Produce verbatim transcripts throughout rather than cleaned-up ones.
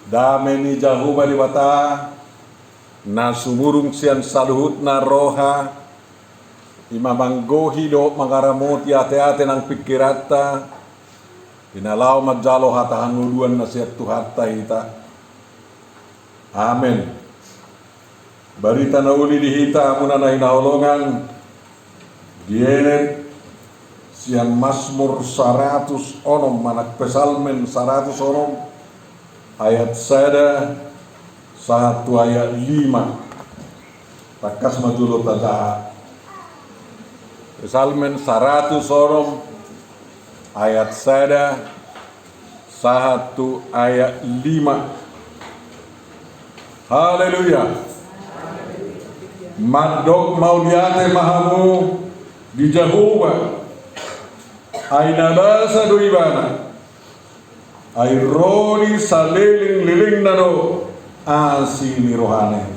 Dame ni Jahowa Debata, na sumurung sian saluhutna roha, i ma manggohi dohot mangaramoti ateate nang pingkiranta, di na laho manjalo hata hangoluan na sian Tuhanta hita. Amen. Barita na uli di hita, hamuna na hinaholongan, dienet sian Masmur saratus onom, manang Psalmen saratus onom, ayat sada sahat tu ayat lima. Tangkas ma jolo tajaha. Psalmen saratus onom, ayat sada sahat tu ayat lima. Haleluya. Mandok mauliate ma hamu di Jahowa, ai na basa do ibana, ai ro di salelenglelengna do asi ni rohana i.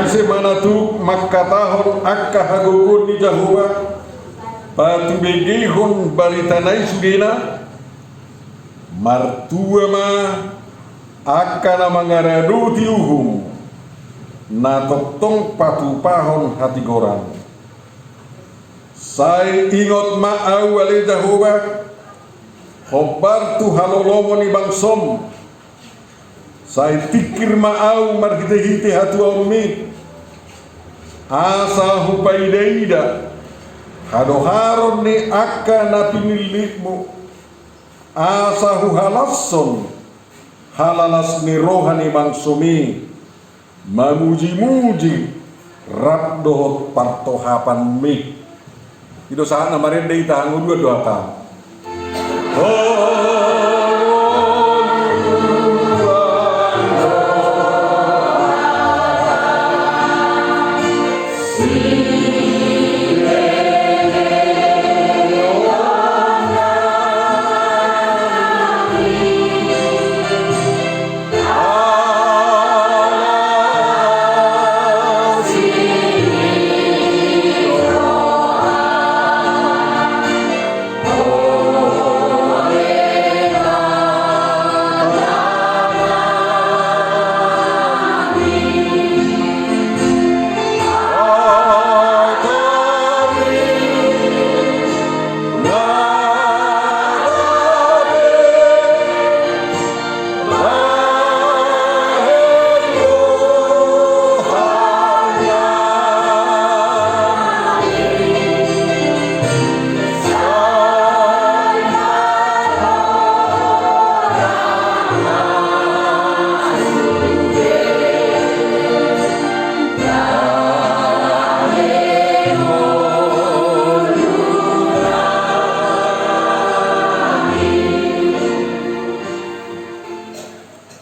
Ise ma na tuk mangkatahon angka hagogoon ni Jahowa, patubegehon baritana i sudena? Martua ma angka na mangaradoti uhum, na tongtong patupahon hatigoran. Sai ingot ma ahu ale Jahowa, hombar tu halolomon ni bangsom. Sai tingkir ma ahu marhitehite hatuaonmi, asa hupaidaida hadoharon ni angka na pinillitmu, asa huhalashon halalas ni roha ni bangsomi, mamujimuji rap dohot partohapanmi. I do sahat na marende hita, hangoluan do hata.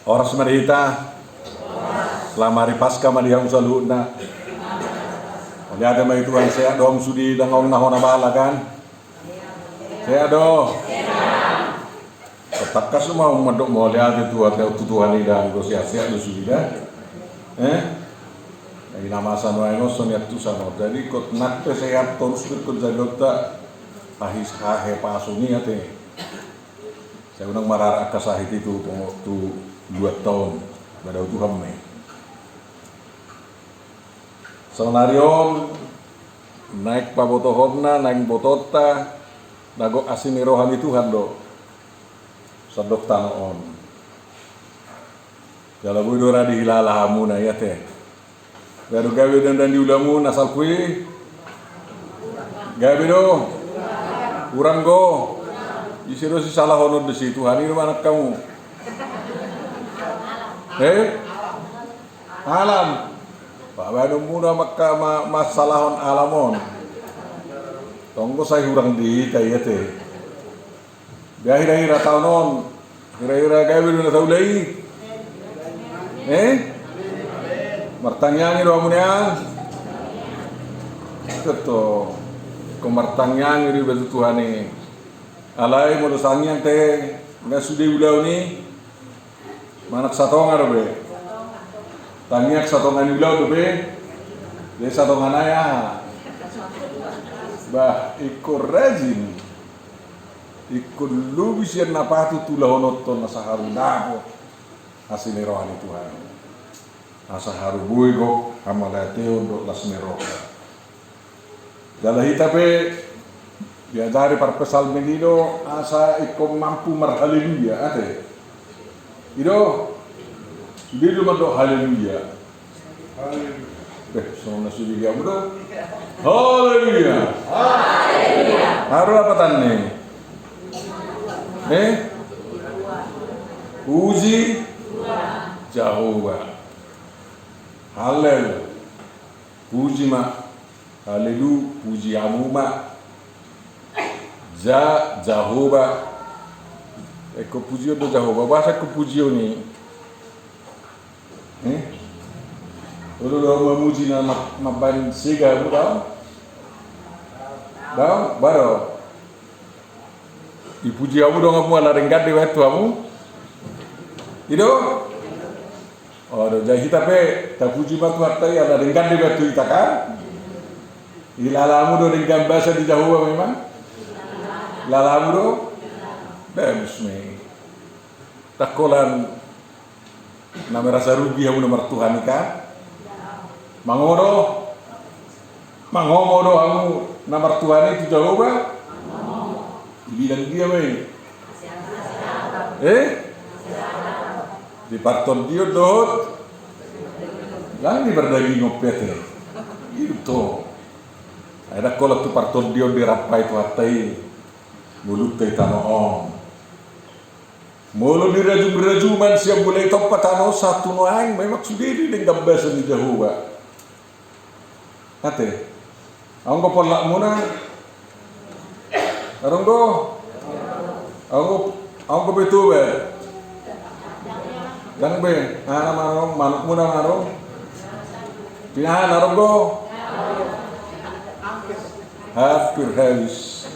Horas ma di hita. Selamat hari Paskah ma di hamu saluhutna. Mauliate ma di Tuhan, sehat do hamu sude, dang adong na hona bala kan? Sehat do. Tangkas ma mandok mauliate tu Tuhan i, dang do sehat-sehat do sude da. Eh? Lagi na masa nuaeng on songon i antusan on. Jadi ingkon nang pe sehat torus do ingkon jagaonta. Hahe, hahe pasu ni ate. Sai unang mararak angka sahit i tu, tu luatta on. Ba dao Tuhan ma i. Saonari on naeng pabotohonna, naeng botoonta, na gok asi ni roha ni Tuhan do sandok tano on. Jala boi do ra dihilala hamuna i ate. Ba do gabe do ndang di ulamu na salpu i? Gabe do? Hurang do? Ise do sisalahonon disi, Tuhan i do manang hamu? Eh? Alam. Bahenonmuna ma, ma, masalahon alam on. Tong do sai hurang di hita i ate. Ba hira-hira taon on, hira-hira gabe do na taula i? Eh? Martangiang do hamu nian? Ito, ingkon martangiang do iba tu Tuhan i. Alai molo tangiang ate, nga sude ulaon i, manang satonga dope. Tangiang satonga ni ulaon dope. Jadi satonga nai aha? Bah, ingkon rajin. Ingkon lobi sian na patut tu ulahononta on asa haru dapot asi ni roha ni Tuhan. Asa haru boi gok hamauliateon dohot las ni roha. Jala hita pe diajari parpsalmen i do asa ingkon mampu marhaleluya, ate. I do, sude do mandok haleluya. Haleluya. Eh, songon na sude dia do. Haleluya. Haleluya. Haru apa tanne? Eh? Puji Jahowa. Halel. Puji ma. Haleluya, puji hamu ma. Ja, Jahowa. Ingkon pujion do Jahowa. Boasa ingkon pujion i? Eh? Olo do hamu mamuji na ma-, mambaen sega hamu dao? Dao? Ba do? Dipuji hamu do hamu ala denggan dibaen tu hamu? I do? O do, jadi hita pe tapuji ma Tuhanta i ala denggan dibaen tu hita kan? Ilala hamu do denggan basa di Jahowa memang? Ilala hamu do? Bagus ma i. Ndang holan na merasa rugi hamu na martuhan i kan? Mangomo do? Mangomo do hamu na martuhan i tu Jahowa? Di bidang dia ma i? Eh? Di partondion dohot? Ndang di pardagingon pe ate. I do. Ai ndang holan tu partondion dirampai Tuhanta i ngolunta i tano on. Molo dirajumrajuman sian mulai tompa tano on sahat tu nuaeng, memang sude do i denggan basa ni Jahowa. Ate. Adong do pollakmuna? Adong do? Adong do, adong do be tu be? Ndang be. Aha ma adong, manukmuna ma adong? Pinahan adong do? Hampir habis.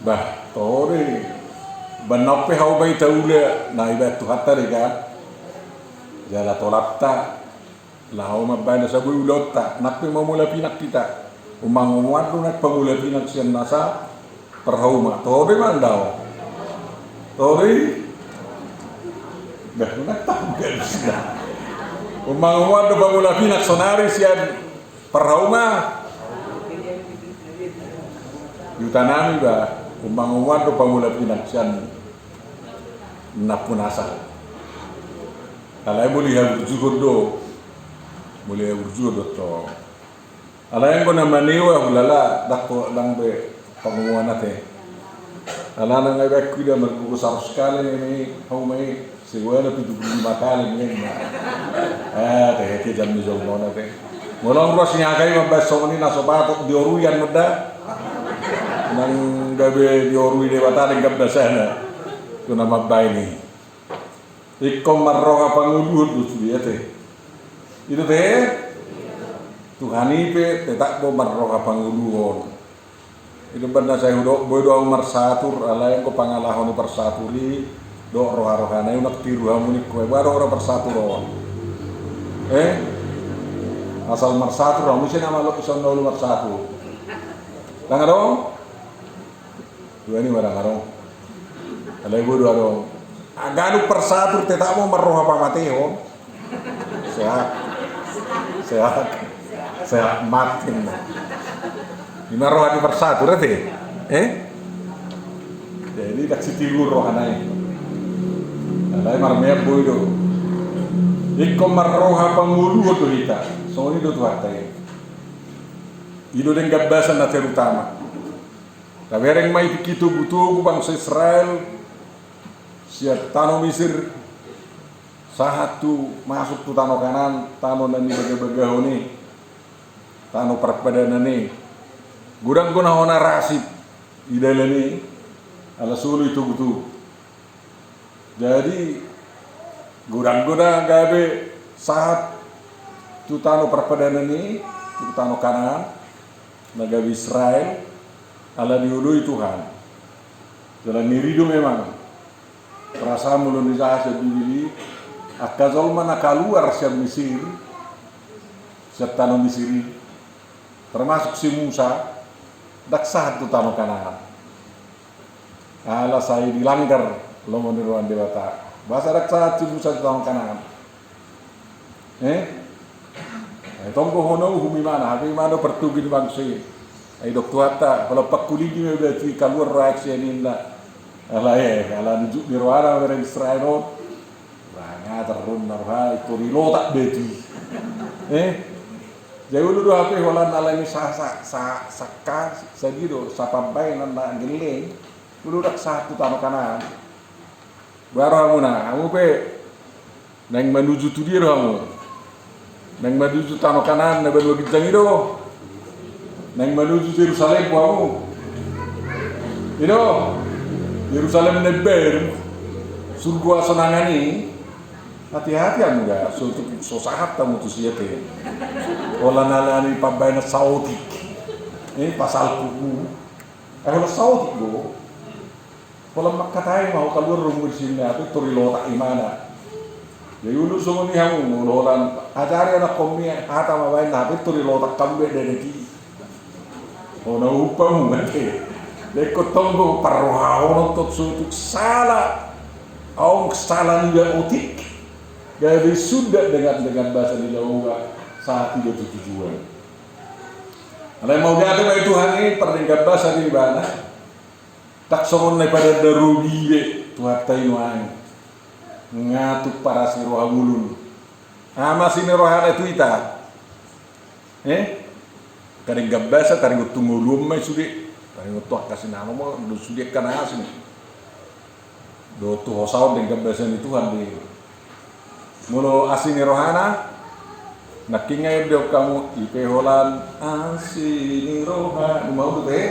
Bah, toho do i. Umbahen na on pe hauma i taula, na ibaen Tuhanta do i kan? Jala tolapta. Laho mambaen na so boi ulaonta, nang pe mamula pinang hita. Ummangomoan do nang pamula pinang sian nasa parhauma. Toho do i manang daong? Toho do i? Bah, nang tahu kan sudah. Ummangomoan do pamula pinang sonari sian parhauma. Di huta nami ba, ummangomoan do pamula pinang sian nampunasa. Alai molo dihaburjuhon do. Molo dihaburjuhon do tong. Alai anggo na manewa hulala, ndang pe, ndang be pangomoan ate. Alana nga ibaen huida margogo saratus kali ninna hauma i, sewa na pitu pulu lima kali ninna. Ah, tehe ke jam ni jom nona te. Molo ruas ni angka i mambaen songon i na so patut diorui an ma da. Nang gabe diorui Debata denggan basana. Tu na mambaen i. Ingkon marroha pangoluhon do sude ate. I do te? Tuhan i pe tetap do marroha pangoluhon. I do umbahen na sai hudok boi do ahu marsatur, alai anggo pangalaho ni parsatur i dohot roharohana i unang tiru hamu ningku, ai boha do roha parsatur on? Eh? Asal marsatur hamu ise na malo ison na olo marsatur. Ndang adong? Dua ni ma ndang adong. Alai boi do adong. Ganup parsatur tetap ma marroha pamatehon. Sehat. Sehat. Sehat mati ma. I ma roha ni parsatur ate. Eh? Jadi ndang sitiruon rohana i. Alai marmeam boi do. Ingkon marroha pangoluhon do hita. Songon i do Tuhanta i. I do denggan basa na terutama. Tabereng ma i tingki togutogu bangso Israel sian tano Misir sahat tu masuk tu tano Kanaan, tano na nibagabagahon i, tano parpadanan i. Godang do na hona rasip di dalan i, ala so olo i togutogu. Jadi godang do na gabe sahat tu tano parpadanan i, tu tano Kanaan, na gabe Israel, ala dioloi Tuhan. Jala ngeri do memang. Perasaan molo nijaha sian Bibel i, angka jolma na kaluar sian Misir, sian tano Misir i, termasuk si Musa, ndang sahat tu tano Kanaan. Ala sai dilanggar lomo ni roha ni Debata. Boasa ndang sahat si Musa tu tano Kanaan? Eh? Eh, tong do hona uhum imana, hape imana partugi ni bangso i. Ai didok Tuhanta, holan pangkulingi ma batu i, kaluar rohangku sian i, ninna. Ala eh, ala nunjuk ni rohana ma bere Israel on. Kurang ajar, ro na roha i, tori lotak batu i. Eh? Jadi olo do hape holan ala ni sa, sa, sa, sangka, sadia do, sapambahenan na gelleng. Olo ndang sahat tu tano Kanaan. Boha rohamuna, hamu pe naeng manuju tu dia do hamu? Naeng manuju tano Kanaan na banua ginjang i do? Naeng manuju Jerusalem do hamu? I do, Jerusalem na baru, surgo hasonangan i. Hati-hati hamu da, so, so sahat hamu tusi ate. Holan ala ni pambahenan saotik. Eh, pasalku. Eh, holan saotik do. Holan mangkatai ma ho kaluar ro muse sian i, hape tori lotak imana. Jadi olo songon i hamu, molo holan ajari anakkonmi hata ma baen, hape tori lotak hamu be, dengke i. Hona uhum hamu ate. Dengke tong do parrohaon on tong so tung sala. Aung sala ni ba otik. Gabe suda dengan, dengan basa ni Jahowa sahat iba tu tujuan. Alai mauliate ma di Tuhan i, pardenggan basa do ibana. Ndang songon na i pada darobi be Tuhanta i nuaeng. Nga tung parasi roha ngoluna. Aha ma asi ni rohana tu hita? Eh? Angka denggan basa taringot tu ngolu on ma i sude. Taringot tu angka sinamot ma, do sude angka na asing. Dohot tu hosa on denggan basa ni Tuhan do i. Molo asi ni rohana, nangkin nga didok hamu, i pe holan asi ni roha, dung i ma dope.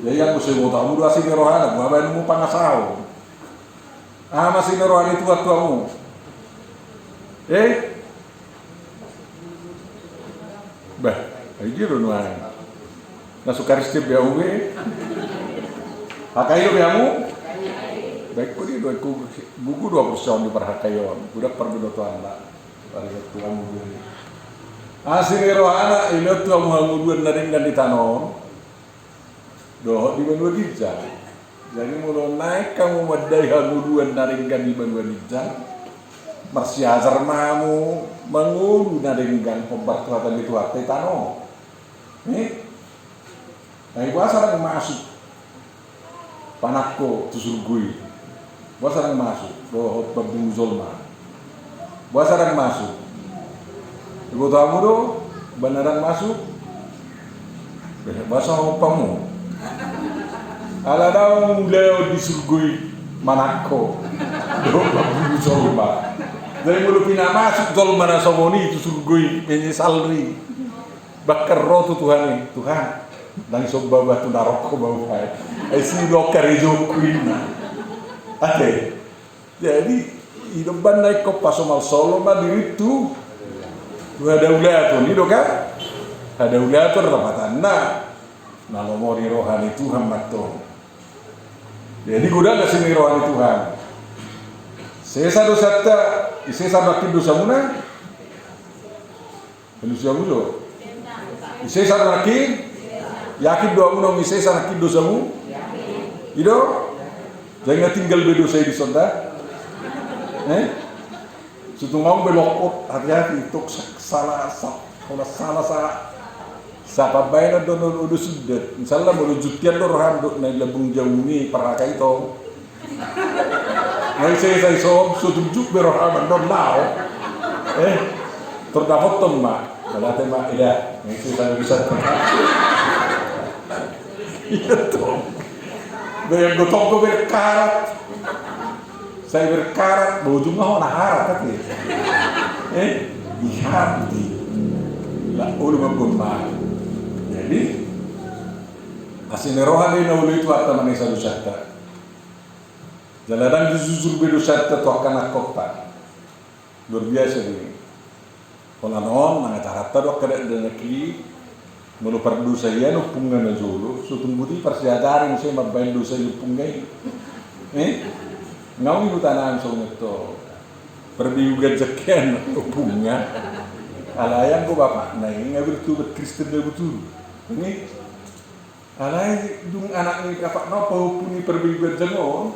Jadi anggo so diboto hamu do asi ni rohana, boha baenonmu pangasahon? Aha ma asi ni roha ni Tuhan tu hamu? Eh? Bah, ai dia do nuaeng. Na so Kristen be hamu be? H K I do be hamu? Bah, ingkon dia do, ingkon gogo do haporseaon di par-H K I on. Godang parbinotoanna. Paringot tu hamu be. Asi ni rohana, dilehon tu hamu hangoluan na denggan di tano on dohot di banua ginjang. Jadi molo naeng hamu mandai hangoluan na denggan di banua ginjang, marsiajar ma hamu mangolu na denggan hombar tu hata ni Tuhanta i tano on. Eh? Ai boasa ndang masuk panangko tu surgo i? Boasa ndang masuk dohot parbunu jolma? Boasa ndang masuk? Diboto hamu do umbahen na ndang masuk? Boasa hombar hamu? Ala ndang ulaon di surgo i manangko dohot parbunu jolma. Jadi molo pinamasuk jolma na songon i tu surgo i, menyesal do i. Bahkan ro tu Tuhan i, Tuhan, ndang somba bah tu narokko bah au, ai asi do karejoku, ninna. Ate. Jadi i do umbahen na ingkon pasomalsolo ma diri tu, tu hadaulaton, i do kan? Hadaulaton lapatanna na lomo ni roha ni Tuhan ma antong. Jadi godang asi ni roha ni Tuhan. Sesa dosanta, disesa nangkin dosamuna. Alusi hamu jo. Disesa nangkin? Yakin do hamu naung disesa nangkin dosamu? I do? Jadi nga tinggal be dosa i dison da? Eh? Sotung aung be longkot, hati-hati, tok sa-, sala, sa-, holan sala, sa-, sapambahenan do na olo suda. Misalna molo juntian do roham dohot na i lambung jabu ni par-H K I tong. Nga disesa i, so, so tung juk be roham annon laho. Eh, tor dapothon ma. Mauliate ma, eda, nga disesa na bisa. Iya tong. Be, anggo tong do berkarat. Sai berkarat, bojung ma ho na harat ate. Eh, diharat i. Lah, olo ma gomma. Jadi, asi ni roha do i na olo i Tuhanta manesa dosanta. Jala ndang dijujur be dosanta tu angka anakkonta. Luar biasa do i. Holan on, mangajaranta do angka dakdanak i, molo pardosa hian ompungna najolo, so tung boti parsiajari muse mambahen dosa i ompungna i. Eh? Nga ung ihuta nami songon i tong. Parbegu ganjang hian ompungna. Alai anggo bapakna i nga bertobat Kristen na betul. Ini Alai dung anak ni kapakna pahompu ni parbegu ganjang on,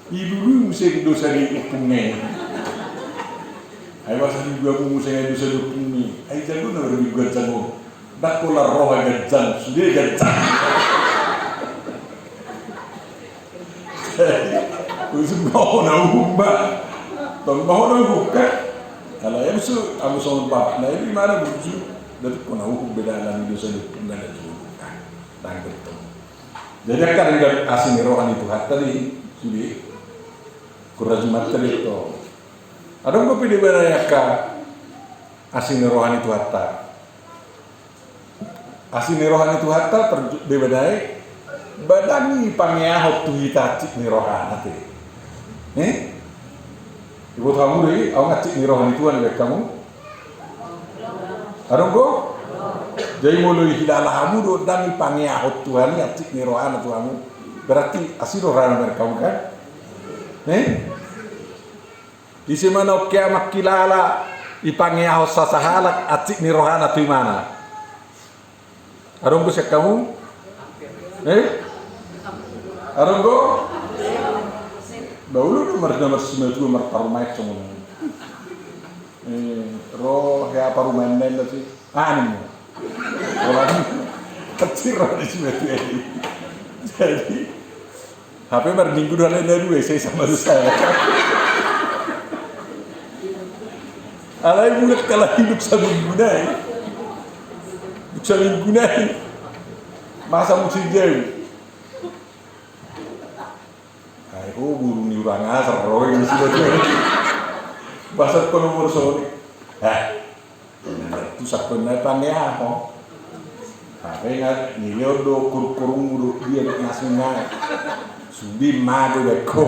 dilului muse dosa ni ompungna i. Ai boasa dilului muse dosa ni ompungna i? Ai jago na parbegu ganjang on. Ndang pola roha ganjang, sude ganjang. Uju ma hona uhum ba. Tong ma hona uhum kan. Alai musu amu songon bapak na i, di mana musu? Ndang hona uhum be dalan ni dosa ni ompungna i. Ndang bertemu. Jadi angka denggan asi ni roha ni Tuhanta do i, sude. Kurang jumat tadi to. Adong dope debana angka asi ni roha ni Tuhanta. Asi ni roha ni Tuhanta, debana i, ba ndang dipangeahon tu hita ancik ni rohana ate. Eh? Diboto hamu do i, adong ancik ni roha ni Tuhan dibahen hamu? Adong do? Jadi molo dihilala hamu do ndang dipangeahon Tuhan i ancik ni rohana tu hamu, berarti asi do rohana dibahen hamu kan? Eh? Ise ma na ongka mangkilala dipangeahon sasahalak ancik ni rohana tu imana? Adong do sian hamu? Eh? Adong do? Ba olo do mar, na marsimatua marparumaen songon on. Eh, ro hea parumaen na inna si. Ah, ninmu. Pola ni. Kecil ro di simatua i. Jadi, hape marminggu do alai na dua, sai sama susah. Alai mulak kalai hidup saminggu nai. Saminggu nai. Masa musim jauh. Ai ho, boru ni hurang asar ro i, di simatua i. Boasa ko nomor soni. Hah. Nah, tu sakon na pangeahon. Hape nga nilehon do kurung-kurungmu do dia do ngasuna. Sude mago do ko.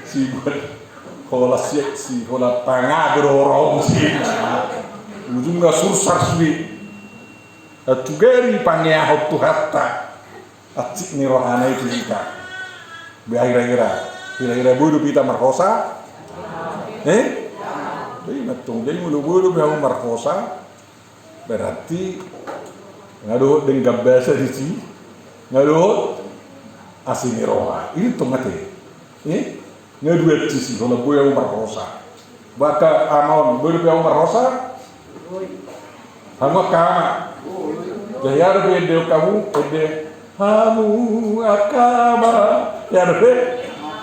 Si buat hola siak si hola pangago do orang si. Ujungna sursar sude. Tugari pangeahon Tuhanta. Ancik ni rohana i tu hita. Ba hira-hira, hira-hira boi dope hita marhosa? Eh? Ba i ma tong, jadi molo boi dope hamu marhosa, berarti nga dohot denggan basa disi, nga dohot asi ni roha. I tong ate. Eh? Nga dua sisi, holan boi hamu marhosa. Ba angka ama on, boi dope hamu marhosa? Hamu angka ama. Jadi hea dope ende hamu, ende hamu angka ama. Hea dope?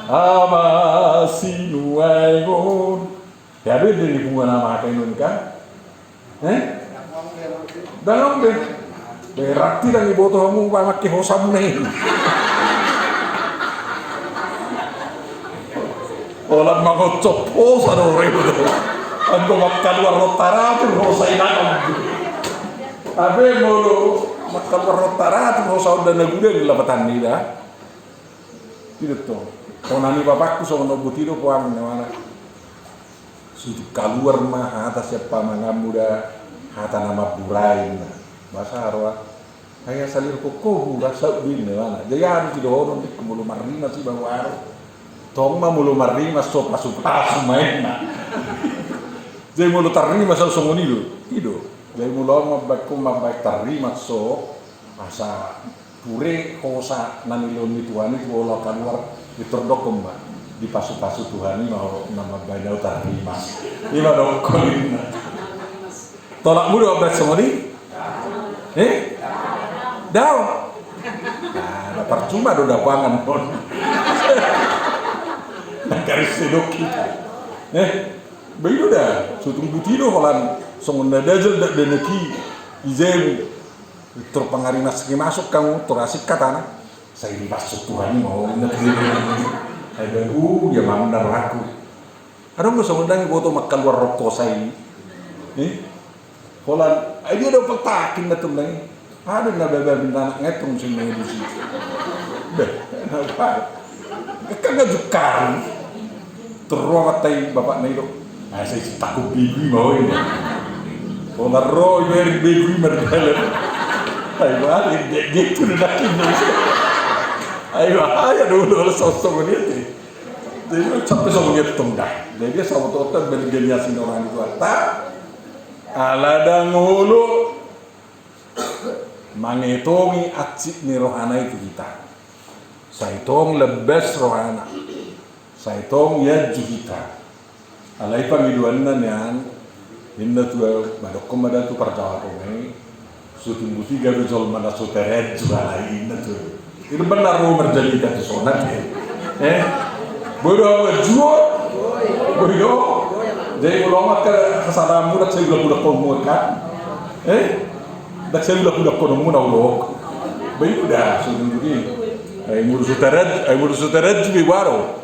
Ama sinuaeng on. Hea dope ende ni punguan ama angka i nuaeng kan? Eh? Ndang be. Berarti ndang diboto hamu ba mangke hosamuna i. Holan mangoncop hosa do ore do. Anggo mangkaluar ro taratur hosa i nang. Hape molo mangkaluar ro taratur hosa on, ndang na godang lapatanna i da. I do tong. Hona ni bapakku songon on, boti do poang na mana. Sude kaluar ma hata sian pamanganmu da, hata na mamburai na. Boasa roha? Ai asa lirhon ho hura saut do inna mana. Jadi aha do sidohonon, dengke molo marrimas iba huaro. Tong ma molo marrimas so pasu-pasu ma inna. Jadi molo tarrimas au songon i do. I do. Jadi molo au mambaen, mambaen tarrimas so, asa pure hosa na nilehon ni Tuhan i tu hola kaluar, pintor dokkon ma, dipasu-pasu Tuhan i ma ho na mambaen au tarrimas. I ma dokkon inna. Tolap mulu obat songon i? Eh? Dao. Nah, na parcuma do dapangan on. Na garis sedok hita. Eh? Ba i do da, so tung boti do holan songon na dajal dakdanak i. Ijai. Tor pangarimas ke masuk hamu, tor asik hatana. Sai dipasuk Tuhan i ma ho, inna tu dia. Ai bagu dia mangan na rohangku. Adong do songon ndang diboto mangkaluar ro hosa i. Eh? Holan, ai dia do paltakin na tong ndang i. Adong na baba minta anak ngetong sing mengedusi. Beh, kenapa? Kan nga jungkang. Tor ro ma hata ni bapakna i do. Ai sai sitangkup begu i ma ho i. Holan ro i ma, begu i mardalan. Ai bahaya, dia gitu do dakin do. Ai bahaya do, udah songon i ate. Jadi sampe songon i ate tong da. Jadi dia sama total beli geniasi orang itu ata. Ala ndang olo. mangetongi hansit ni rohana i tu hita. Sai tong lambas rohana. Sai tong ianju hita. Alai pangidoanna nian, ninna tu ahu, mandokkon ma da tu parjaoanmuna i, so tung boti gabe jolma na so tarajuk alai, ninna tu ahu. Ido benar ro marjamita tu sonat ya. Eh? Boi do ahu anju? Boi do? Jadi molo angka hasalamuna sai ulak-ulakkonmuna kan? Eh? Ndang sai ulak-ulakkonmuna ulok. Baik udah, so tung boti. Ai molo so tarajuk, ai molo so tarajuk be waro.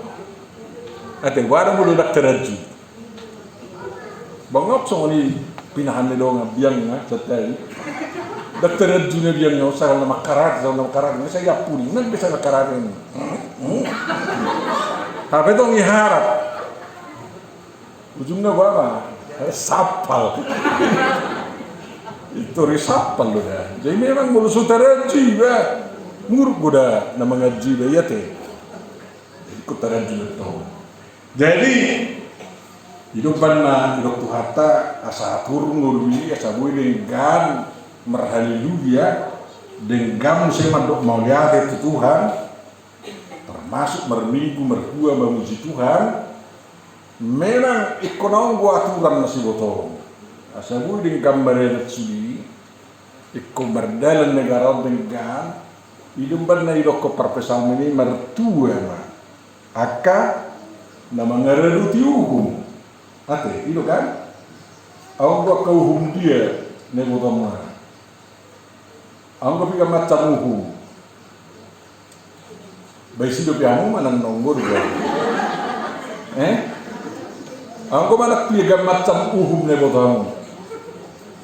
Ate, waro molo ndang tarajuk. Bangap songon i pinahan ni dongan biang na, satai. Ndang tarajuk na biang na, sagal na mangkarat, sagal na mangkarat, na sai apuni, nang bisa mangkarat ini. Hape tong iharap. Ujungna baba, sapal. Itu ri sapal lo da. Jadi memang molo so tarajuk iba, muruk goda na mangaji iba, iya te. Jadi kota dan juga tahu. Jadi, i do umbahen na didok Tuhanta, asa atur ngolu i, asa boi denggan marhaleluya, denggan muse mandok mauliate tu Tuhan, termasuk marminggu, marhua, mamuji Tuhan, memang ingkon adong do aturan na siboto. Asa boi denggan marhaleluya, ingkon mardalan negara on denggan, i do umbahen na didokkon parpsalmen i martua ma angka na mangaradoti uhum. Ate, i do kan? Adong do angka uhum dia na diboto muna. Adong do piga macam uhum. Ba isi dope hamu manang nonggo do. Eh? Adong do manang piga macam uhum na diboto hamu.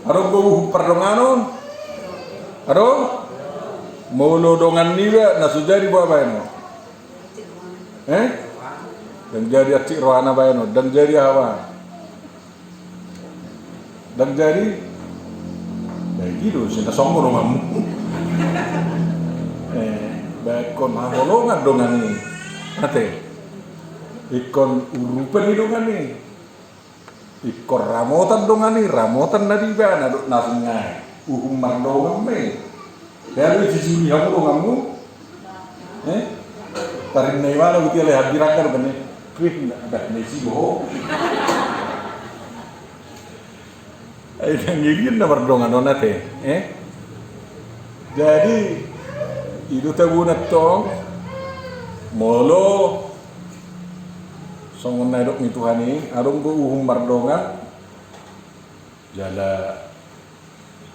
Adong do uhum pardonganon. Adong? Molo dongan niba na so jadi boha baenon. Eh? Ndang jadi hansit rohana baenon, ndang jadi aha. Ndang jadi. Baik i do, sina songo donganmu. Eh, baik ingkon haholongan dongan i. Ate. Ingkon urupan i dongan i. Ingkon ramotan dongan i, ramotan na di ibana dohot na asing nai. Uhum mardongan ma i. Lalu dijujuri hamu donganmu. Eh? Tarinna ibana uti ale hambirangkan bane. Wih, nda, nda, nda isi boho. Ai nangirian na mardongan on ate, eh? Jadi, i do tabona tong, molo songon na didok ni Tuhan i, adong do uhum mardongan, jala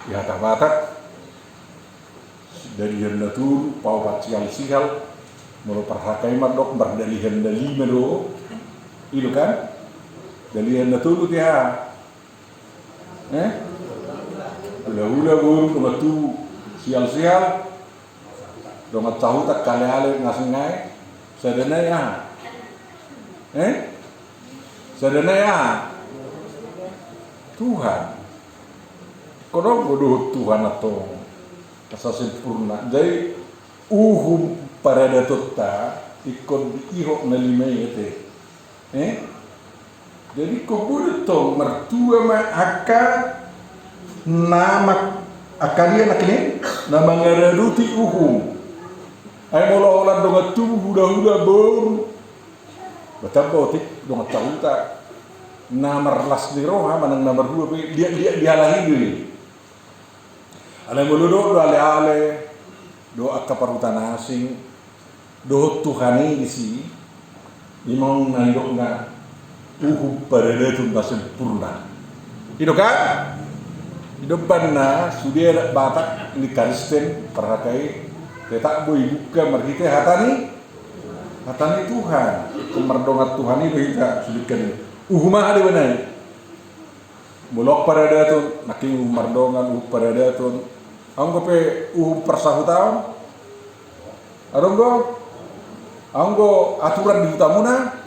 di hata Batak, dalihan na tolu, paopat sihal-sihal, molo parhaka i mandok mardalihan na lima do, i do kan? Dalihan na tolu dia. Eh? Hula-hula boru dongan tubu, sihal-sihal, dongan sahuta, kale-ale, na asing nai, sada nai aha? Eh? Sada nai aha? Tuhan. Ingkon adong do dohot Tuhan antong. Asa sempurna. Jadi uhum paradatonta ingkon diihot na lima i ate. Eh? Jadi ingkon boi do tong martua ma angka na ma-, angka dia na kini, na mangaradoti uhum. Ai molo holan dongan tubu, hula-hula, boru, bahkan otik dongan sahuta, na marlas ni roha manang na marhua pe, dia, dia, dihalali do i. Alai molo dohot do ale-ale, dohot angka parhuta na asing, dohot Tuhan i disi, i ma na nidokna uhum paradaton na sempurna. I do kan? I do umbahen na sude adat Batak ni Kristen parhaka i tetap boi buka marhite hata ni, hata ni Tuhan. Ingkon mardongan Tuhan i do hita sude kan i. Uhum aha do ibana i? Molo paradaton, nangkin uhum mardongan, uhum paradaton. Adong dope uhum parsahutaon? Adong do? Adong do aturan di hutamuna?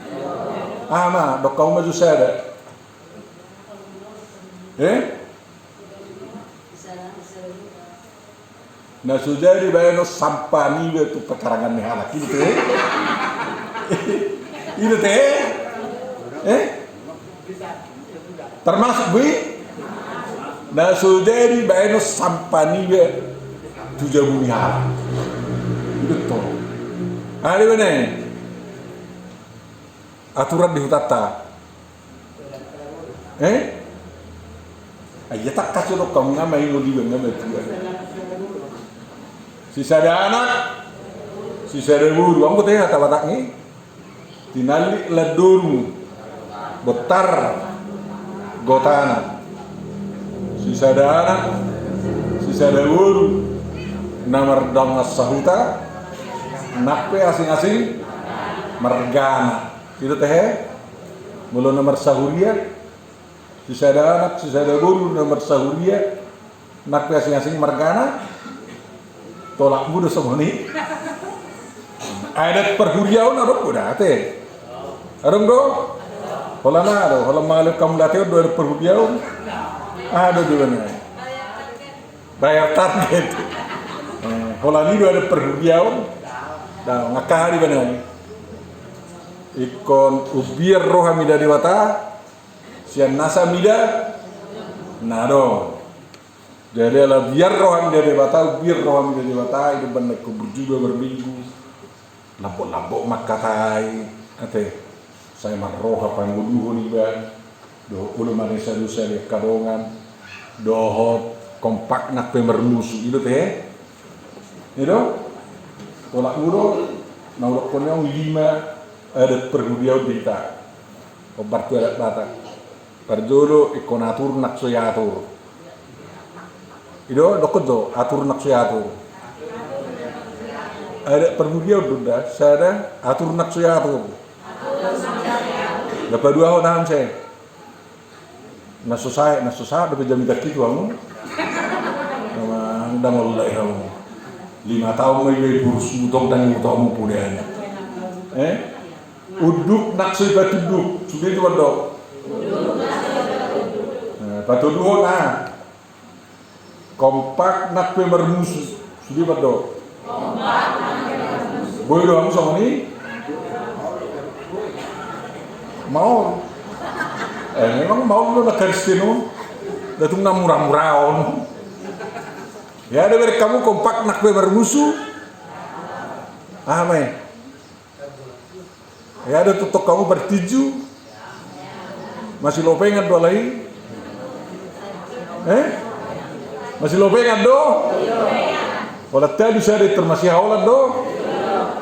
Aha ma, dok hamu ma jo sada. Eh? Na so jadi baenon sampah niba tu pekarangan ni halak. I do te? I do te? Eh? Termasuk boi? Na so jadi baenon sampah niba tu jabu ni halak. Betul. Aha do ibana i? Aturan di hutanta. Eh? Ai ia tangkas do hamu, nga ma ingot iba, nga ma tua. Sisada anak, sisada boru. Anggo tahe hata Batak i, tinallik landoru, bontar gotana. Sisada anak, sisada boru, na mardongan sahuta, nang pe asing-asing margana. I do tahe? Molo na marsahuria, sisada anak, sisada boru, na marsahuria, nang pe asing-asing margana. Tolapmu do songon i. Adat parhuriaon adong do da ate? Adong do? Holan aha do? Holan mangalehon hamu lateon do adat parhuriaon? Aha do ibana i? Bayar target. Eh, holan i do adat parhuriaon? Daong. Angka aha do ibana i? Ingkon umbiar roha mida Debata sian nasa mida na adong. Jadi ala umbiar roha mida Debata, umbiar roha mida Debata, i do umbahen na ingkon burju do marminggu. Lambok-lambok mangkatai, ate, sai marroha pangoluhon iba, dohot olo manesa dosa di angka dongan, dohot kompak nang pe marmusu, i do tahe? I do? Tolapmu do, na hudokkon on lima adat parhuriaon di hita. Hombar tu adat Batak. Parjolo ingkon atur nang so iatur. I do, dokkon jo, atur nang so iatur. Adat parhuriaon do da, sada, atur nang so iatur. Na paduahon aha muse? Na so sae, na so sahat dope jamitangki tu hamu. Memang ndang ollai hamu. Lima taon ma iba i, bursu tong ndang iboto hamu podana. Eh? Unduk nang so ipatunduk, sude do mandok. Eh, patoluhon aha? Kompak nang pe marmusu, sude mandok. Boi do hamu songon i? Maol. Eh, memang maol do na Kristen on. Nda tung na mura-muraon. Ia, da bereng hamu kompak nang pe marmusu. Aha ma i? Ia, da tongtong hamu partinju. Masilopengan do alai. Eh? Masilopengan do? Holan tolu sada, tor masihaholan do?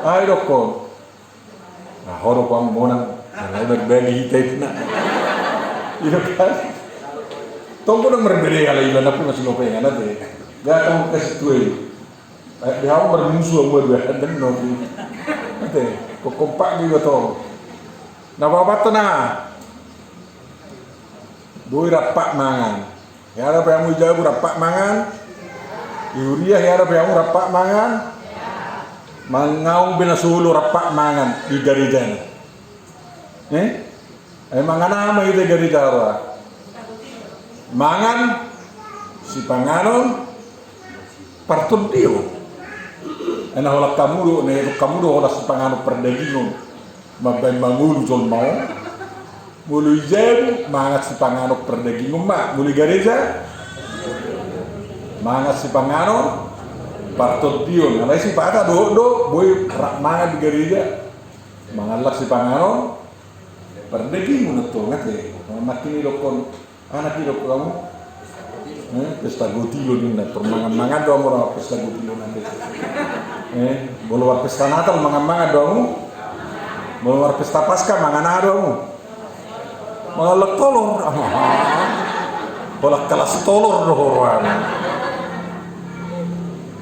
Aha idokkon? Na ho do hamu monang. Alai marbali hita i na. I do kan? Tong do marbali alai iba nang pe masilopengan ate. Nga tong kasih tuai. Eh, di hamu marmusu hamu dua, ndang nopi. Ate, ingkon kompak do iba tong. Na paopathon aha? Boi rampak mangan. Hea dope hamu i jabu rampak mangan? I huria hea dope hamu rampak mangan? Mangaung be na so olo rampak mangan di gareja na. Eh? Ai mangan aha ma hita i gareja roha? Mangan sipanganon partondion. Ai na holan hamu do, na iadong hamu do holan sipanganon pardagingon mambahen mangolu jolma on. Molo i jabu mangan sipanganon pardagingon ma, molo i gareja mangan sipanganon partondion. Alai sipata dohot do boi rap mangan di gareja. Mangallang sipanganon pardagingon antong ate. Nangkin idokkon, aha nangkin idokkon hamu? Eh, pesta gotilon ninna. Tor mangan-mangan do hamu ra pesta gotilon ate. Eh, molo marpesta Natal mangan-mangan do hamu? Molo marpesta Paskah mangan aha do hamu? Mangallang tolor. Holan kalas tolor do ho roham.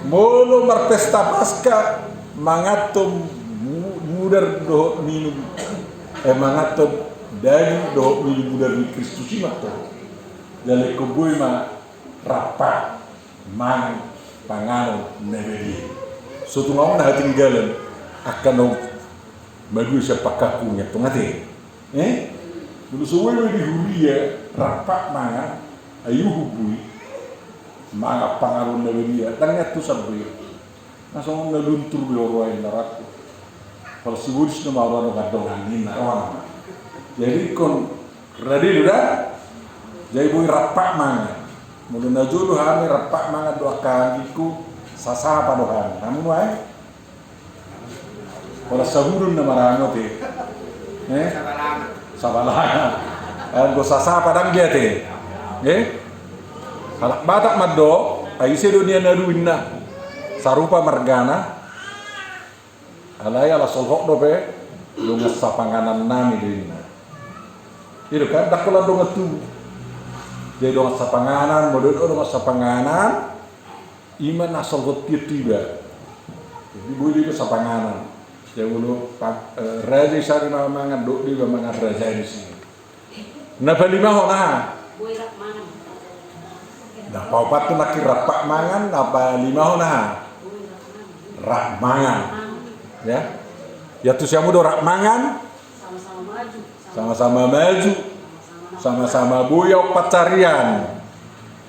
Molo marpesta Paskah manganhon mu-, mudar dohot minum, eh, manganhon daging dohot minum mudar ni Kristus i ma antong. Jala ingkon boi ma rampak mangan panganon na badia. So tung adong na hatinggalan angka na madua sian pangkangku i antong ate. Eh? Molo so boi ma di huria rampak mangan, ai uhum boi mangan panganon na badia, ndang nian tu sampe. Na songon na luntur be roha i na rap. Pala sibolis nama ora do gandongan ninna rohana. Jadi ingkon rade do da. Jadi boi rampak mangan. Molo na jolo hami rampak mangan do angka anggingku, Sasapa do hami. Hamu nuaeng? Holan sahudon na marangoti. Eh? Sabalana. Anggo sasapa ndang be ate. Eh? Halak Batak mandok, ai ise do nian aduinna. Sarupa margana. Alai ala solhot dope dongan sapanganan nami do inna. I do kan, ndang holan dongan tubu. Jadi dongan sapanganan, molo dongan sapanganan, ima na solhot tiba. Jadi boi do iba sapanganan. Jadi molo pa-, eh, raja i sari na mangan, dohot do iba mangan raja i disi. Na palimahon aha? Boi rap mangan. Na paopat tu nangkin rap mangan, na palimahon aha? Boi rap mangan. Rap mangan. Mangan. Ya. Ya tu siamu do rap mangan. Sama-sama maju. Sama-sama maju. Sama-sama boi aut pansarian.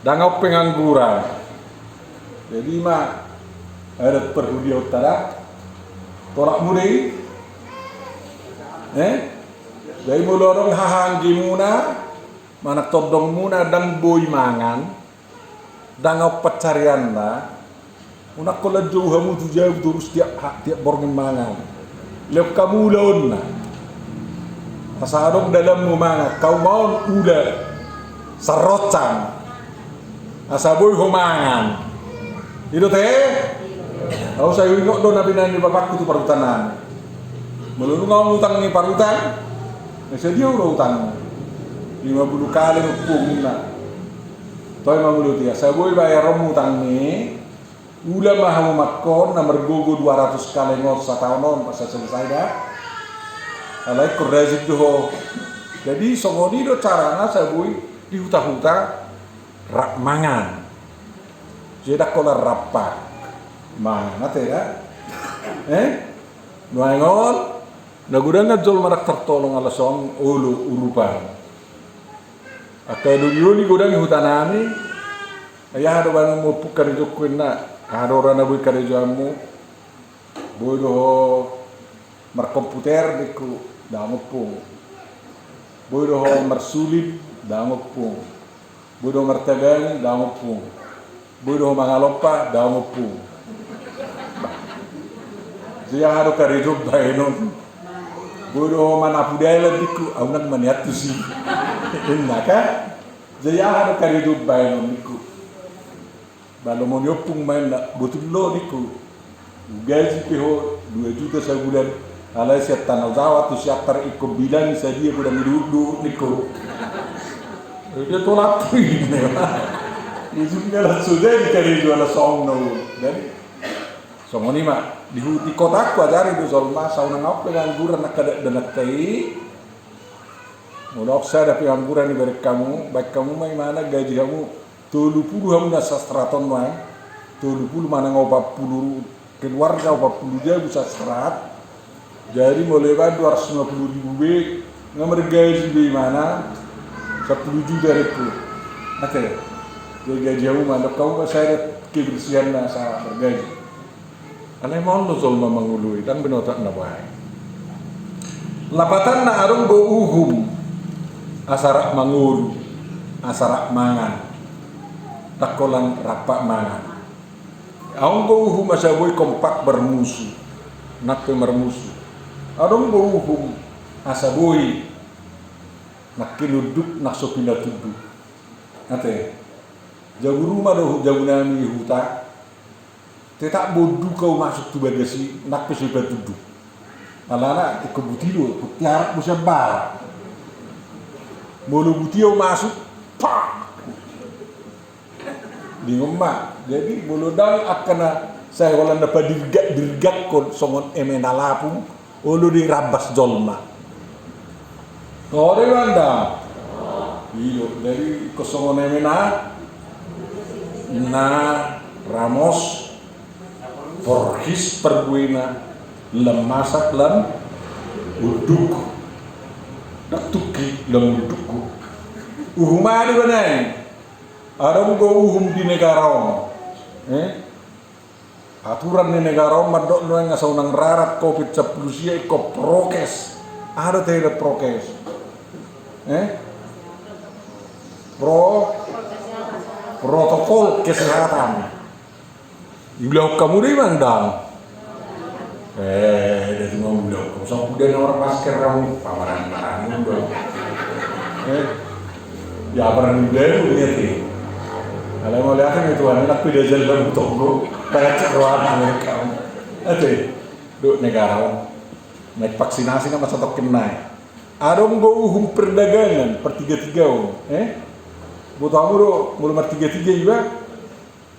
Ndang aut pengangguran. Jadi ima adat parhuriaonta da. Tolap muna i. Eh? Jadi molo adong hahaanggimuna, manang tondongmuna ndang boi mangan, ndang aut pansarianna, unang holan jou hamu tu jabu torus tiap ha-, tiap borngin mangan. Lehon hamu ulaonna. Asa adong dalanmu mangan, hauma on ula. Sarrocang. Asa boi ho mangan. I do ate? Au sai huingot do na binahen ni bapakku tu parhutannami. Molo nunga on utang ni parhutang, na sadia do utangmu? Lima pulu kaleng ompungna. Toe ma molo tia, asa boi bayaronmu utangmi, ula ma hamu mangkon na margogo dua ratus kaleng on sataon on, asa selesai da. Alai ingkon rajin do ho. Jadi songon i do carana asa boi di huta-huta rap mangan. Jadi ndang holan rap mangan ate da. Eh? Nuaeng on, na godang jolma ndang tartolong ala songon olo urupan. Angka doli-doli godang di hutanami, ai aha do baenonmu ompung karejongku inna, aha do ra na boi karejoanmu, boi do ho markomputer ningku, ndang ompung. Boi do ho marsulim, ndang ompung. Boi do ho martabangi, ndang ompung. Boi do ho mangalompa, ndang ompung. Bah. Jadi aha do karejo baenon. Boi do ho manapu dalan ningku, au nang maniat tusi. Inna kan? Jadi aha do karejo baenon ningku. Bah, lomo ni ompung ma inna, botul do ningku. Gaji pe ho dua juta sabulan. Alai sian Tano Jawa tu Siantar ingkon bilang sadia godang iduhut-duhut ningku. Dia tolak tu inna. Ujungna langsung jadi karejo ala songon on. Jadi songon i ma, di hu-, di kotangku ajari do jolma, asa unang aut pengangguran angka dakdanak i. Molo aut sada pengangguran ibereng hamu, baen hamu ma imana gaji hamu. Tolu pulu hamu na sastrat on nuaeng, tolu pulu manang opat pulu keluarga, opat pulu jabu sastrat. Jadi molo iba dua ratus lima pulu ribu be, nga margaji be imana sampulu juta rengku. Ate, jadi gaji hamu ma, dok hamu ma sada kebersihan na asa margaji. Alai ma on do jolma mangolu i, ndang binoto na baen. Lapatanna adong do uhum asa rap mangolu, asa rap mangan. Ndang holan rap mangan. Adong do uhum asa boi kompak marmusu, nang pe marmusu. Adong do uhum asa boi nangkin unduk nang so pinatunduk. Ate, jabu ruma do jabunami huta. Tetap bonduk au masuk tu bagas i, nang pe so ipatunduk. Alana ingkon buti do, ingkon tiarap do sian barat. Molo buti au masuk, pak! Bingung ma. Jadi molo ndang angka na sai holan na padirgak-dirgakkon songon eme na lapung, olo do i rambas jolma. Tore banda. I do, jadi ingkon songon eme na, na ramos, porhis parbuena, lam masak, lam unduk. Ndang tungki lam unduk. Uhum aha do banaen. Adong do uhum di negara on. Eh? Aturan ni negara on mandok nuaeng asa unang rarat covid sampulu sia ingkon prokes. Aha do taida prokes? Eh? Pro-, protokol kesehatan. Diulahon hamu do i manang dang? Eh, da tu ma ulahon hamu. Sampu da na marmasker hamu, pamarani-marani do. Eh, ya, pamarani do, lihat i. Alai mauliate ma i Tuhan, enak pida jalan tonggo. Tangan cakroan Amerika. Ate, do negara on. Naik vaksinasi nama satongkin nai. Adong do uhum perdagangan, partiga-tiga on, eh? Boto hamu do, molo martiga-tiga iba.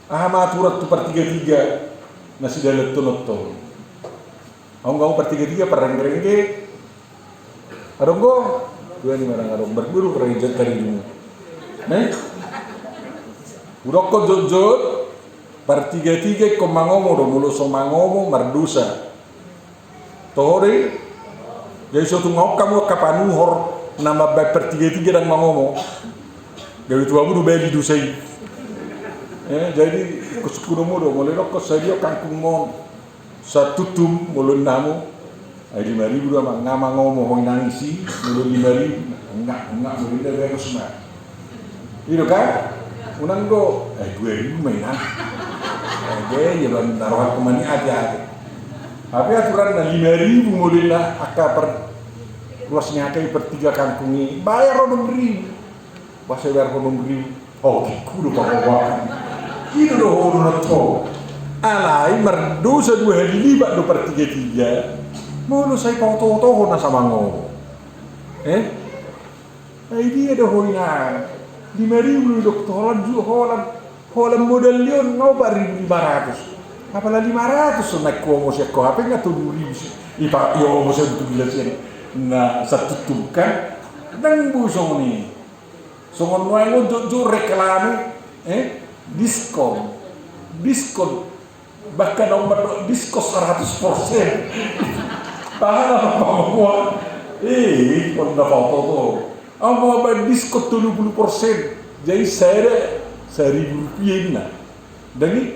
Aha ma aturan tu partiga-tiga na sidalanhononta? Adong do partiga-tiga, parrengge-rengge. Adong do? Dua ni manang adong, marguru parrengge tadi dulu. Eh? Hudokkon jotjot, partiga-tiga ingkon mangomo do, molo so mangomo mardosa. Toho do i. Jadi so tung adong hamu angka panuhor na mambaen partiga-tiga ndang mangomo, gabe tu hamu do bali dosa i. Eh, jadi ingkon sungkunonmu do, molo didokkon sadia kangkungmon, satuntum, molo ninna hamu, ai lima ribu do amang, nga mangomo ho inang isi, molo lima ribu, nga, nga, molo ninna baen ma. I do kan? Unang do, eh, dua ribu ma inang. Eh, dia, dia baru taruhan kemani aja. Tapi aturanna lima ribu molo ninna angka per, ruas ni angka i, per tiga kangkung i, bayar onom ribu. Boasa bayar onom ribu? Oh, tingku do pahohoan. I do dohonon on. Alai mardosa dua hali lipat do partiga-tiga. Molo sai paoto-otohon na so mangomo. Eh? Ai dia do ho inang? Lima ribu do didok tu holan, ju-, holan, holan modal ni on nga opat ribu lima ratus. Apala lima ratus so naik huomo sian ho, hape nga tolu ribu si, i pa, i omo sian tu bila sian na satuntum kan. Ndang boi songon i. Songon nuaeng on jotjot reklame, eh? Diskon. Diskon. Bahkan ahu mandok diskon saratus persen. Tahan apa pangomoan? Eh, ingkon na paoto-oto. Ahu mambaen diskon tolu pulu persen. Jadi sada saribu rupiah inna. Ndang i,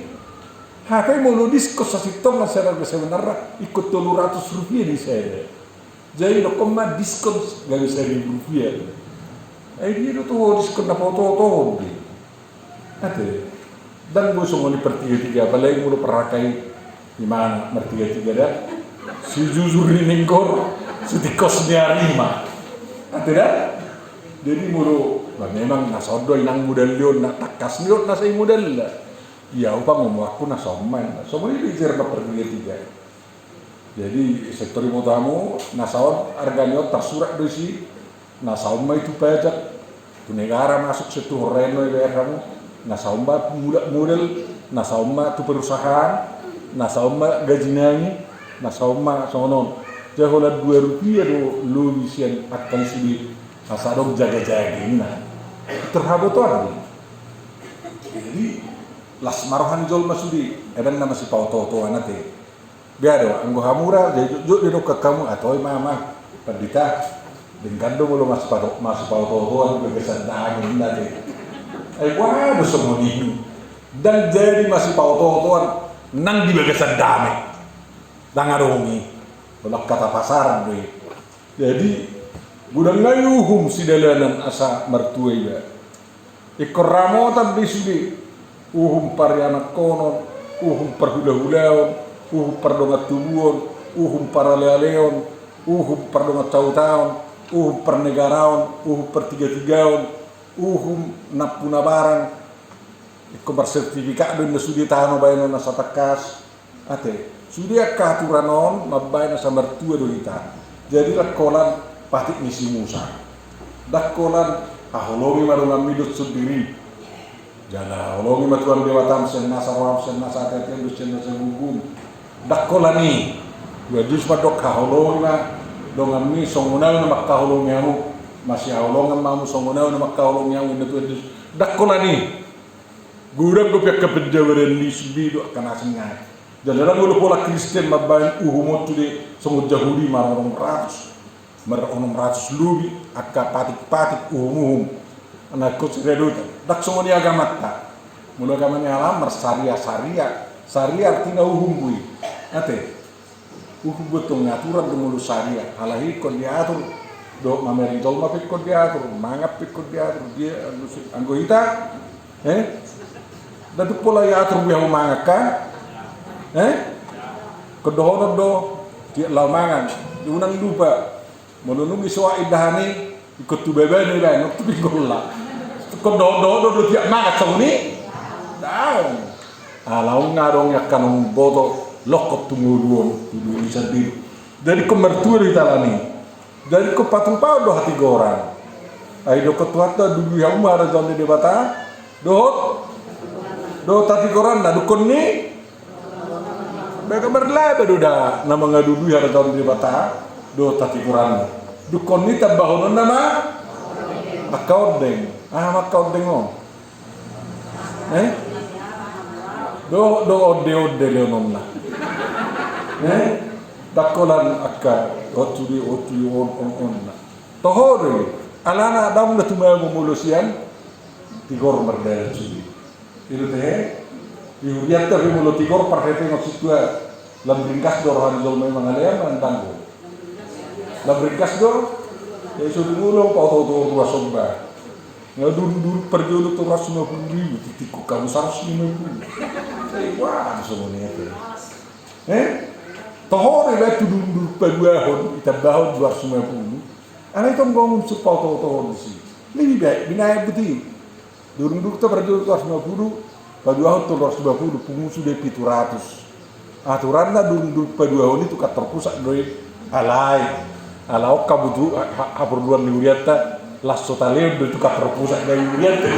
hape molo diskon sasintongan, sada sebenarna ingkon tolu ratus rupiah di sada. Jadi dokkon ma diskon gabe saribu rupiah. Ai dia do tu ho diskon na paoto-otohon be. Ate, ndang boi songon i partiga-tiga, apalagi molo parrangka i, imana martiga-tiga da. Sijujur ni ninggor, sitingkos ni arima. Ate da? Jadi molo, bah, memang na so on do inang modal ni on, na tangkas ni on na sai modalna. Ia, upa ngomong aku na so on ma, songon i do i jala martiga-tiga. Jadi sektor i, boto hamu, na so on arga ni on tarsurat do disi. Na so on ma i tu pajak, tu negara masuk, sian tu horraen na dibayar hamu. Na so on ma mulak modal, na so on ma tu perusahaan, na so on ma gaji nami, na so on ma songon on. Jadi holan dua rupiah do lobi sian angka i sude, asa adong jaga-jaga inna. Terhabotoan do. Jadi las ma roha ni jolma sude, ndang na masipaoto-otoan ate. Bea do, anggo hamu ra, jadi jotjot didokkon hamu, atoi ma, ma, pandita, denggan do molo masipaoto-, masipaoto-otoan di bagasan dame inna ate. Ai boha do songon i? Ndang jadi masipaoto-otoan nang di bagasan dame. Ndang adong i. Holan hata pasaran do i. Jadi godang nai uhum sidalanan asa martua iba. Ingkon ramotan do i sude, uhum parianakhonon, uhum parhulahulaon, uhum pardongan tubuon, uhum paralealeon, uhum pardongan sautaon, uhum parnegaraon, uhum partigatigaon, uhum nampuna barang. Ingkon marsertifikat do inna sude tano baenon na so tangkas. Ate, sude angka aturan on mambaen asa martua do hita. Jadi ndang holan patik ni si Musa. Ndang holan haholongi ma donganmi dohot sondirim. Jala haholongi ma Tuhan Debatam sian nasa roham, sian nasa ateateam dohot sian nasa gogom. Ndang holan i. Tuhan Jesus mandok haholongi ma donganmi songon ahu na mangkaholongi hamu. Masihaholongan ma hamu songon ahu na mangkaholongi hamu, inna Tuhan Jesus. Ndang holan i. Godang dope angka penjabaran ni sude do angka na asing nai. Jala ndang olo pola Kristen mambaen uhum on sude songon Jahudi maronom ratus, maronom ratus lobi angka patik-patik uhum-uhum. Na ingkon sariadota. Ndang songon i agamanta. Molo agama ni halak marsaria-saria. Saria artina uhum do i. Ate. Uhum do tong aturan do molo saria, halak i ingkon diatur, dohot mamereng jolma pe ingkon diatur, mangan pe ingkon diatur, dia, anggo hita, eh? Ndang tung pola diatur be hamu mangan kan? Eh? Ingkon dohonon do, tiap laho mangan, unang lupa. Molo nunga disoak indahan i, ingkon tu babana ibaen, tu pinggolna. Ingkon dohot-dohot do tiap mangan songon i? Daong. Ala nunga adong angka na umboto, lokot tu ngolu on, tu diri sandiri. Jadi ingkon martua do hita alani. Jadi ingkon patupahon do hatigoran. Ai didok Tuhanta, duduhi hamu ma harajaon ni Debata dohot, dohot hatigoranna, dungkon ni Baga marlaba do da na mangaduduhi harajaon ni Debata dohot hatigoranna. Dungkon ni tambahononna ma angka ondeng. Aha ma angka ondeng on? Eh? Do, do onde-onde lehononna. Eh? Dangkolan angka otu di otu on on onna. Toho do i. Alana adong na tumabo molo sian tigor mardalan sude. I do tehe, di hurianta pe molo tigor parhetengon sintua, lam ringgas do roha ni jolma i mangalean manang danggo? Lam ringgas do. Jadi so dung olo paoto-oto ruas on ba. Nga durung-durung parjolo tu ruas lima pulu ribu, titikku kamu saratus lima pulu. Jadi wah songon i ate. Eh? Toho do iba tu durung-durung paduahon, itambahon dua ratus lima pulu. Alai tong gomum supa oto-oto on disi. Lebih baik binaen buti. Durung-durung tu parjolo tu ratus lima pulu, paduahon tolu ratus lima pulu, pungu sude pitu ratus. Aturanna durung-durung paduahon i tukang torpusak do i. Alai ala on habutuhon, ha-, haporluan ni hurianta, laos so taleon do i tukang torpusak na i hurianta.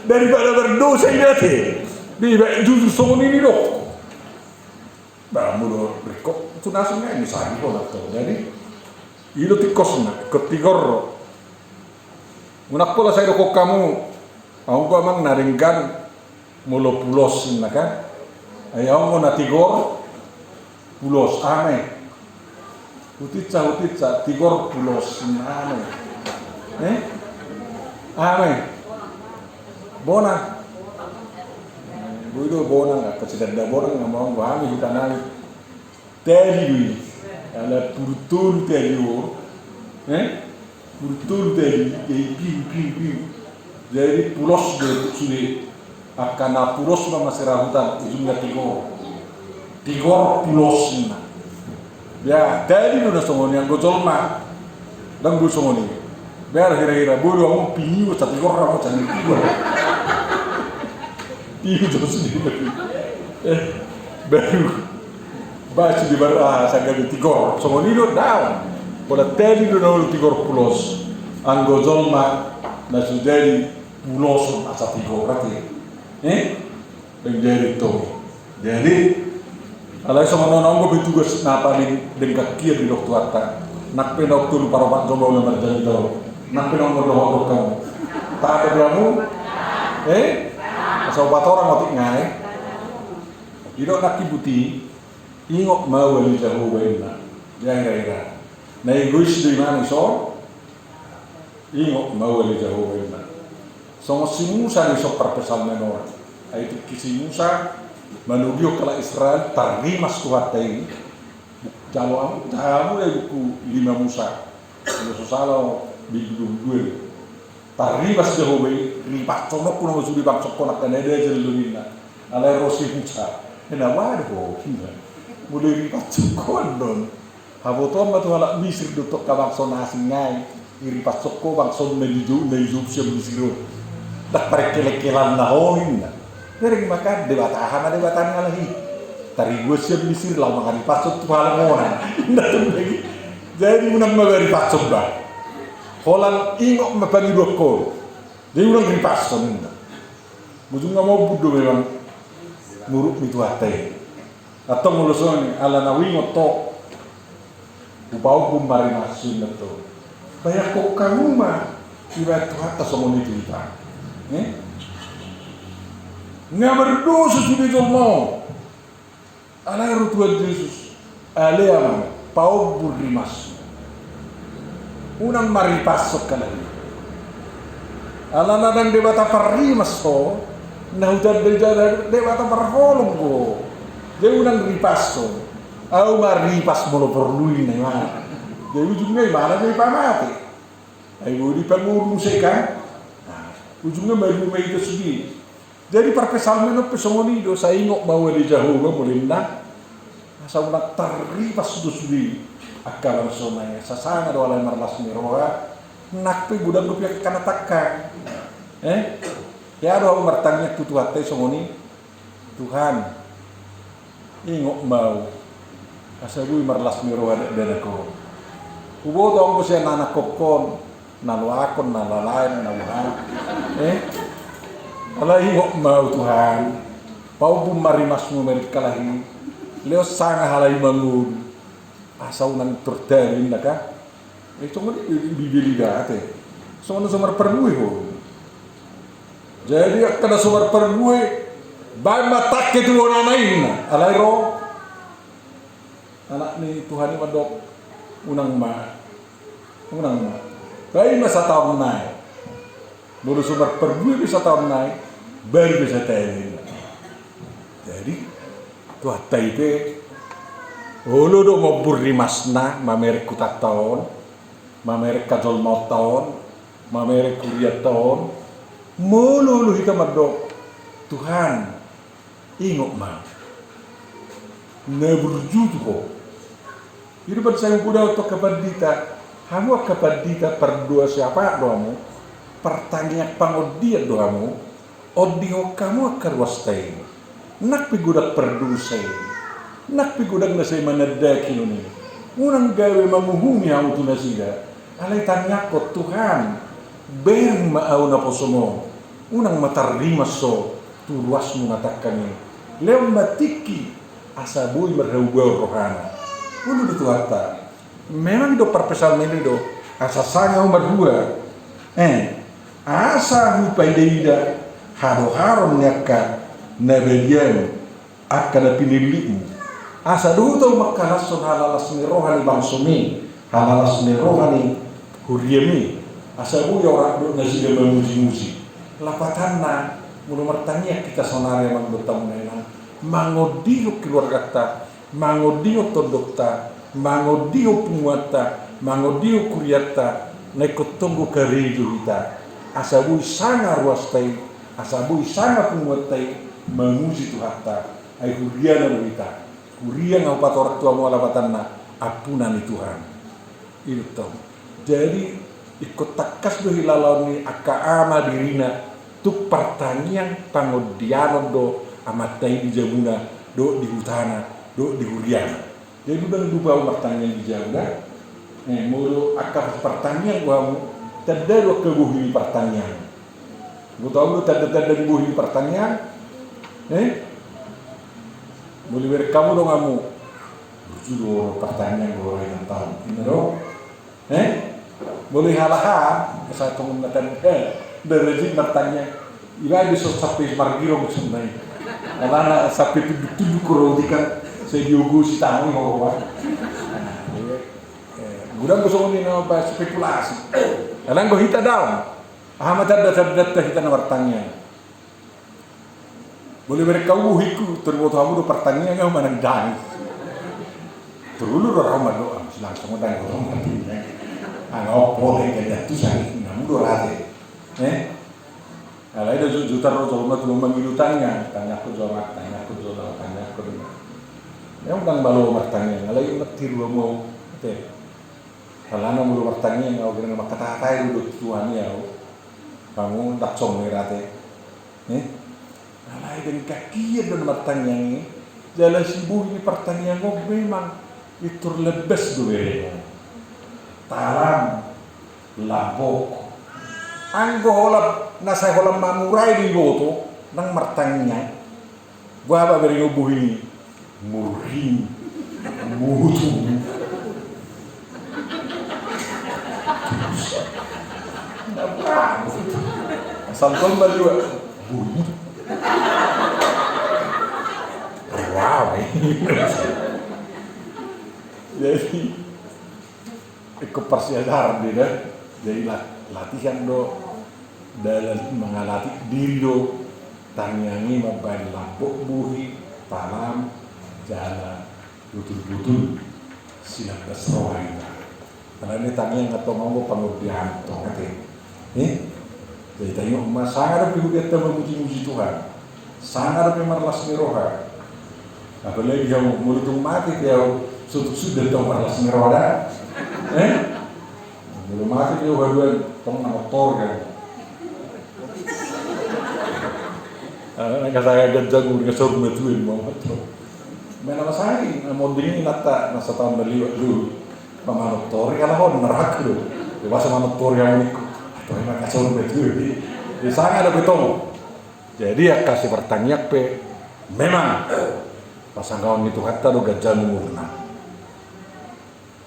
Daripada mardosa i ate. Di ba jujur songon i nidok. Ba molo ringkot tu na asing nai misalna ho na to. Jadi i do tingkosna, ingkon tigor do. Unang pola sai dokkon hamu, ahu anggo amang na denggan molo pulos ninna kan. Ai ahu anggo na tigor pulos, aha ma i? Hutitsa, hutitsa, tigor pulos ninna, aha ma i? Eh? Aha ma i? Bonang. Boi do bonang, angka sidada bonang, nga mau hami huta nami. Tali do i. Ala purtolu tali on. Eh? Purtolu tali, jadi piu, piu, piu. Jadi pulos do sude. Angka na pulos ma masirahutan, ujungna tigor. Tigor pulos ninna. Ya, tali do na songon i anggo jolma. Ndang boi songon i. Biar hira-hira boi do hamu pingiu, satigor hamu, satigor. Pingiu jolma sendiri. Eh, baru. Ba sude bara sanggabe tigor. Songon i do, daong. Pola tali do na olo tigor pulos. Anggo jolma na so jadi puloson asa tigor ate. Eh? Ndang jadi tong. Jadi alai songon on, on do be tugas na paling denggan hian didok Tuhanta. Nang pe naung tolu paropat jolo na marjamita on, nang pe naung mardohot dohot hamu. Taat do hamu? Eh? Asa hupatorang otik nai. Didok nangkin buti, ingot ma uali Jahowa inna. Ya, ya, ya. Na egois do imana ison. Ingot ma uali Jahowa inna. Songon si Musa do ison parpsalmen on. Ai tingki si Musa manogihon halak Israel, tarrimas Tuhanta i. Jalo hamu, jalo hamu di buku lima Musa. Molo so sala on, bindu dua. Tarrimas Jahowa i, ripashononku nama sude bangsongkon angka na dajal do ninna. Alai ro si Musa. Ena wada ho ninna. Molo iripashon ho annon, habotoon ma tu halak Misir do tong angka bangso na asing nai. Iripashon ho bangso na dijou, na dijou sian Misir on. Ndang parengkel-engkelanna ho ninna. Bereng ma kan Debata, aha ma Debata ni halak i? Taribuan sian Misir laho mangaripashon tu halak ngona. Ninna tu lagi. Jadi unang ma ba ripashon ba. Holan ingot ma pangidoan ho. Jadi unang ripashon ninna. Ujungna maombun do memang muruk ni Tuhanta i. Antong molo songon i ala na huingot ho. Hupaombun ma rimashu ninna antong. Bayangkon hamu ma ibaen Tuhanta songon i tu hita. Eh? Nga mardosa sude jolma on. Alai ro Tuhan Jesus, ale Ama, paombun rimashu. Unang ma ripashon halak i. Alana ndang Debata parrimas ho, na hutanda i jala Debata parholong ho. Jadi unang ripashon. Ahu ma ripas molo porlu ninna imana. Jadi ujungna imana ma ipamate. Ai boi do ipangolu muse kan. Nah, ujungna maduma hita sude. Jadi parpsalmen on pe songon i do, sai ingot ma ale Jahowa molo ninna, asa unang tarrimas do sude angka bangsona i, asa sanga do halak i marlas ni roha, nang pe godang dope angka na tangkang. Eh? Hea do hamu martangiang tu Tuhanta i songon i, Tuhan, ingot ma ahu, asa boi marlas ni roha dakdanak on. Huboto ahu muse na nangkok on, na loak on, na lalaen, na boha. Eh? Alai ingot ma ahu Tuhan, paombun ma rimasmu mamereng halak i, lehon sanga halak i mangolu, asa unang tortari ninna ka. Eh, songon i Bibel i da ate. Songon na so marparbue ho. Jadi angka na so marparbue, baen ma tangke tu bonana ninna. Alai ro anak ni Tuhan i mandok, unang ma, unang ma. Baen ma sataon nai. Molo so marparbue be sataon nai, baru be sataon nai. Jadi Tuhanta i pe, olo do maombun rimasna mamereng hutanta on, mamereng hajolmaonta on, mamereng hurianta on, molo olo hita mandok, Tuhan, ingot ma ahu. Na burju tu ho. I do umbahen sai huboto ahu tu angka pandita, hamu angka pandita pardoa syafaat do hamu, partangiang pangondian do hamu, ondihon hamu angka ruasta i. Nang pe godang pardosa i, nang pe godang na sai manandaki on i, unang gabe manguhumi hamu tu nasida. Alai tangiangkon, Tuhan, bereng ma ahu naposom on, unang ma tarrimas ho tu ruasmu na tangkang i. Lehon ma tingki asa boi marhaubaon rohana. Olo do Tuhanta. Memang i do parpsalmen i do, asa sanga ahu marhua. Eh, asa hupaida-ida hadoharon ni angka na balian, angka na pinillitmu. Asa dohot ahu mangkalashon halalas ni roha ni bangsomi, halalas ni roha ni huriami. Asa boi ahu rap dohot nasida mamuji-muji. Lapatanna, molo martangiang hita saonari amang dohot hamu inang, mangondihon keluarganta, mangondihon tondongta, mangondihon punguanta, mangondihon hurianta, na ingkon tonggo karejo hita. Asa boi sanga ruasta i, asa boi sanga punguanta i, mamuji Tuhanta. Ai huriana do hita. Huria nga hupatorang tu hamu lapatanna, ampuna ni Tuhan. I do tong. Jadi, ingkon tangkas do hilalaon ni angka ama dirina, tung partangiang pangondianon do amanta i di jabuna, dohot di hutana, dohot di huriana. Jadi, unang lupa ahu martangiang di jabuna. Eh, molo angka partangiang do hamu, tanda do angka bohi ni partangiang. Boto ahu do tanda-tanda ni bohi ni partangiang. Eh? Molo ibereng hamu donganmu, burju do partangiang do, ro inanta on. Inna do. Eh? Molo ihalaha, asa tongon na tanda, eh, nda rajin martangiang. Ibaen do so sampe margirong songon i. Alana sampe tunduk-tunduk ro di kan, sai diogosi tangan i ho. Eh, godang do songon i na mambaen spekulasi. Alana anggo hita daong. Aha ma tanda-tandanta hita na martangiang? Molo ibereng hamu bohingku, tor iboto hamu do partangiang ahu manang dang. Tor olo do ahu mandok, ah, langsung dang, olo martangiang. Anggo pola i gandat tu sangit, namu do rate. Eh? Alai do jujur ro jolma tu mangido tangiang, tangiangkon jo amak, tangiangkon jo anak, tangiangkon. Ya, unang malo martangiang, alai unang tiru hamu. Oke. Alana molo martangiang ahu, gena mangkatahatahi do tu Tuhan i ahu. Hamu ndang songon i rate. Eh? Alai denggan hian do na martangiang i. Jala sibohi ni partangiang on memang pintor lambas do berengon. Talam, lambok. Anggo holan, na sai holan mamurai do iboto, nang martangiang. Boha ma berengon bohi ni? Murhing. Mutu. Asal tombal dua. Bohi. Wow. Jadi, ingkon parsiajaran do i da. Jadi la-, latihan do, dalan mangalatih diri do. Tangiang i mambaen lambok bohi, talam, jala botul-botul silambas roha i da. Alana tangiang antong anggo pangondian tong ate. Eh? Jadi tangiang ma sanga dope hurianta mamuji-muji Tuhan. Sanga dope marlas ni roha. Apalagi hamu, molo tung mate pe hamu, so tung suda tong marlas ni roha da. Eh? Molo mate pe hamu haduan, tong na mator kan. Ah, na kasanga ganjang umur, na saur matua i ma mator. Mena masari, na monding i nanta, na sataon na liwat dulu. Pamanot tori ala hon narhaku do. Dia masa manot tori hamu ningku. Atau emang kasar betul di. Di sanga dope tong. Jadi angka sipartangiang pe memang pasanggaon ni Tuhanta do ganjang umurna.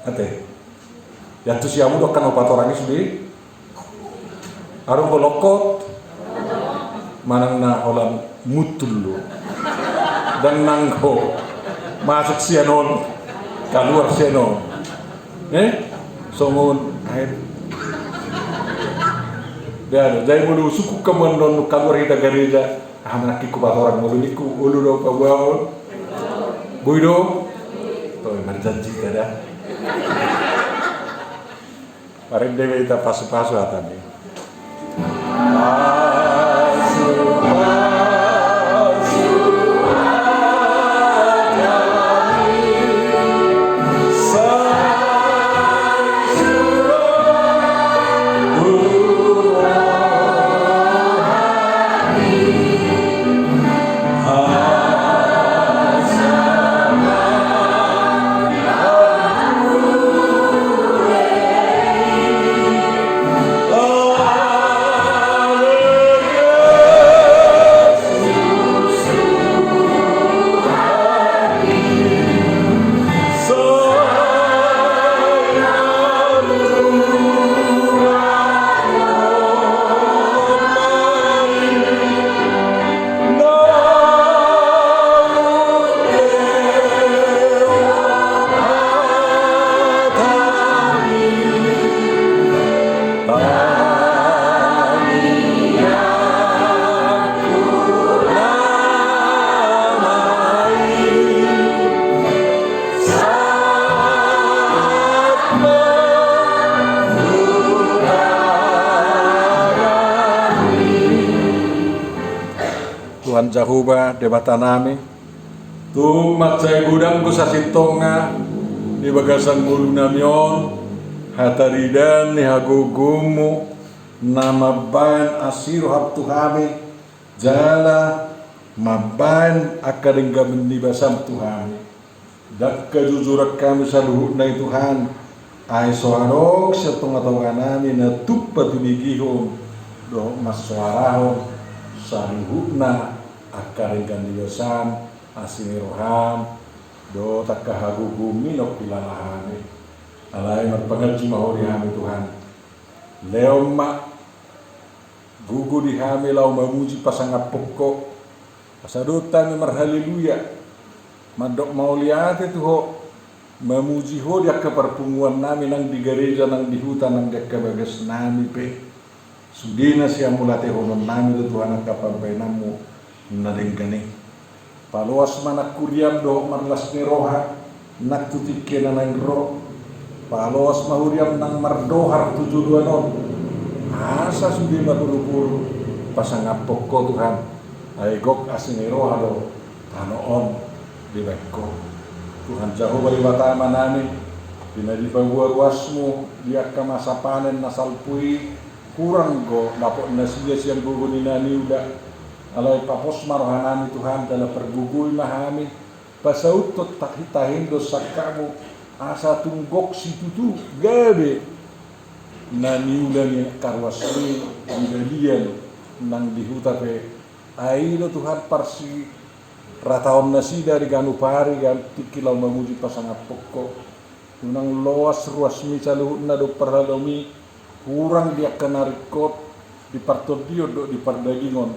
Ate. Ia tu si hamu do angka na hupatorang i sude. Adong do lokot manang na holan mutul do. Ndang nanggo masuk sian on, kaluar sian on. Eh? Songon air. Jadi molo sungkun hamu annon kaluar hita gareja, ah, manang ningku patorang molo ningku, olo do paboaon. Boi do? Toe, marjanji hita da. Marende ma hita pasupasu hata ni. Tuhan Jahowa, Debatanami, tung mansai godang do sasintongna di bagasan ngolunami on hataridaan ni hagogoonmu na mambahen asi roham tu hami, jala mambahen angka denggan ni basam tu hami. Ndang hajujuran hami saluhutna i Tuhan, ai so adong sian tongatonganami na tuk patuligihon dohot mansoarahon saluhutna angka denggan ni basam, asi ni roham, dohot angka hagogoonmi naung huilala hami. Alai marpanganju ma Ho di hami Tuhan. Lehon ma gogo di hami laho mamuji pasangaphon Ho. Asa dohot hami marhaleluya, mandok mauliate tu Ho, mamuji Ho di angka parpunguannami nang di gareja, nang di huta, nang di angka bagasnami pe. Sudena sian mauliatehononnami do Tuhan angka pambahenanmu na denggan i. Paloas ma nang huriam dohot marlas ni roha nang tu tingki na naeng ro. Paloas ma huriam nang mardohar tu joloan on. Asa sude marolopolop pasangaphon Ho Tuhan. Ai gok asi ni roha do tano on dibahen Ho. Tuhan Jahowa Debata Amanami, di na dipaboa ruasmu di angka masa panen na salpu i, hurang do dapot nasida sian gogo ni na niula. Alai papos ma rohanami Tuhan, jala pargogoi ma hami, pasauthon tahi-, tahi ni dos sangkapmu, asa tung gok situtu gabe na niula ni angka ruasmi di balian nang di huta pe. Ai i do Tuhan parsirataon nasida di ganup ari, ganup tingki laho mamuji pasangaphon Ho. Unang loas ruasmi saluhutna dohot parhalomi, hurang di angka na ringkot di partondion dohot di pardagingon.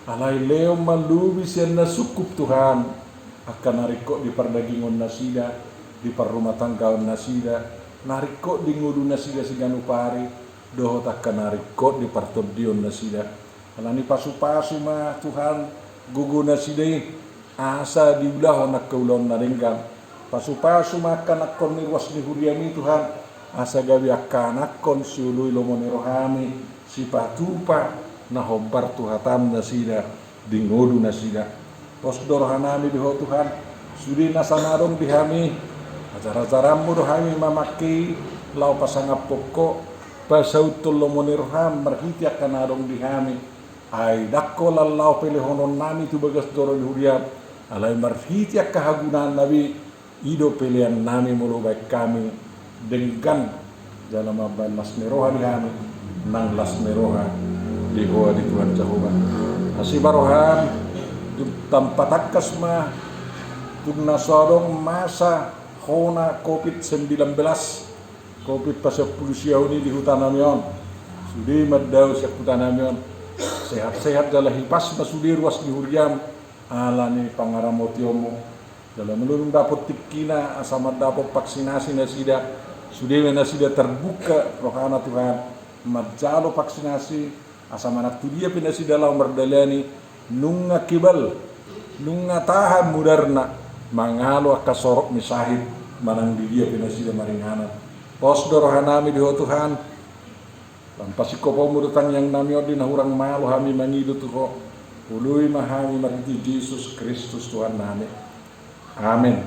Alai lehon ma lobi sian na sungkup Tuhan, angka na ringkot di pardagingon nasida, di parrumatanggaon nasida, na ringkot di ngolu nasida siganup ari, dohot angka na ringkot di partondion nasida. Alani pasupasu ma Tuhan gogo nasida i, asa diulahon angka ulaon na denggan. Pasupasu ma angka anakkon ni ruas ni huriami Tuhan, asa gabe angka anakkon sioloi lomo ni rohami, sipatupa na hombar tu hatam nasida. di ngolu nasida. Pos do rohanami di Ho Tuhan, sude nasa na adong di hami, ajar-ajaranmu do hami mamangke i laho pasangaphon Ho, pasauthon lomo ni roham marhite angka na adong di hami. Ai ndang holan laho pelehononnami tu bagas joro ni huriam, alai marhite angka hagunaannami, i do peleannami molo baen hami denggan jala mambaen las ni roha di hami, nang las ni roha di Ho di Tuhan Jahowa. Asi ma roham, tung tampak tangkas ma, tung na so adong masa hona covid sembilan belas, covid pasampulu sia on i di hutanami on. Sude mandao sian hutanami on, sehat-sehat jala hipas ma sude ruas ni huriam ala ni pangaramotionmu. Jala molo dung dapot tingkina asa mandapot vaksinasi nasida, sude ma nasida terbuka rohana Tuhan, manjalo vaksinasi, asa manang tu dia pe nasida laho mardalani, nunga kebal, nunga tahan mudarna, mangalo angka sorok ni sahit, manang di dia pe nasida maringanan. Pos do rohanami di Ho Tuhan, lam pasingkoponmu do tangiangnami on di na hurang malo hami mangido tu Ho. Oloi ma hami marhite Jesus Kristus Tuhannami. Amen.